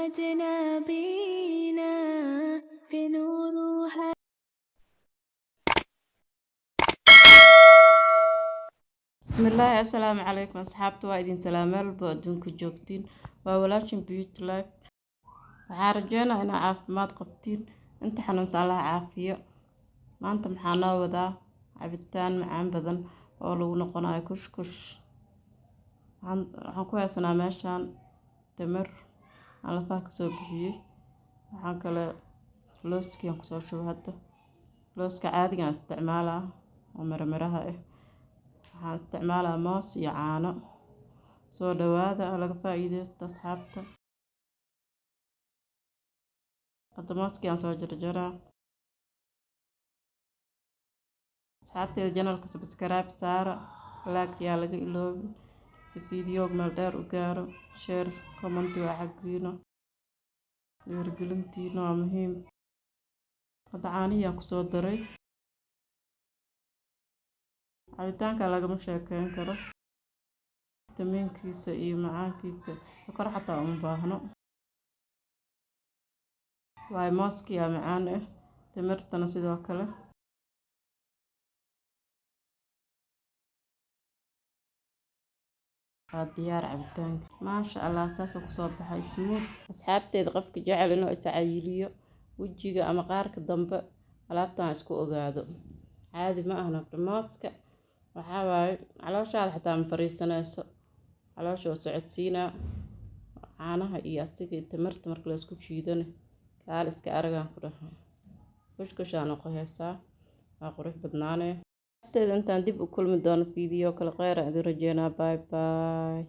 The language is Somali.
محمد نبينا بنوره. Bismillaahi, assalaamu calaykum asxaabta, waa idin salaam meel walba oo adduunka joogtiin. Waa walaashin Beauty Life. Waxaa rajeynaa inaa caafimaad qabtiin, inta xanuunsan Allaha caafiyo. Maanta maxaa noo wadaa? Cabitaan macaan badan oo lagu noqonayo kushkush. Waxaan ku haysanaa meeshaan timir aan lafaha kasoo bixiyey. Waxaan kale looskii aan kusoo shubay. Hadda looska caadiga aan isticmaalaa oo miramiraha ah. Waxaan isticmaalaa moos iyo caano. Soo dhawaada oo laga faa'iideysto, asxaabta. Hadda mooskii aan soo jarjaraa. Asxaabteeda, channelka subscribe saara, like yaa laga iloobin si video meel dheer u gaaro. Share, comment waa xaggiina, dhiirigelintiina waa muhiim. Hadda caanihii aan kusoo daray. Cabitaanka lagama sheekeyn karo, fitamiinkiisa iyo macaankiisa. Sokor xataa uma baahno, waayo mooskii aa macaan ah, timirtana sidoo kale. Waa diyaar cabitaanka, maasha Allah, saasoo kusoo baxay smooth. Asxaabteeda, qofka jecel inuu iscayiliyo wejiga ama qaarka dambe, alaabtan isku ogaado, caadi ma ahna. Mooska waxaa waaye calooshaada xataa ma fariisanayso, caloosha oo socodsiinaa. Caanaha iyo asiga iyo timirta marka la isku shiidana, kaal iska aragaan ku dhahay, kushkushaa noqohaysaa, waa qurux badnaanee. Asxaabteeda, intaan dib u kulmi doono video kale, kheyr aan idin rajeynaa. Bye bye.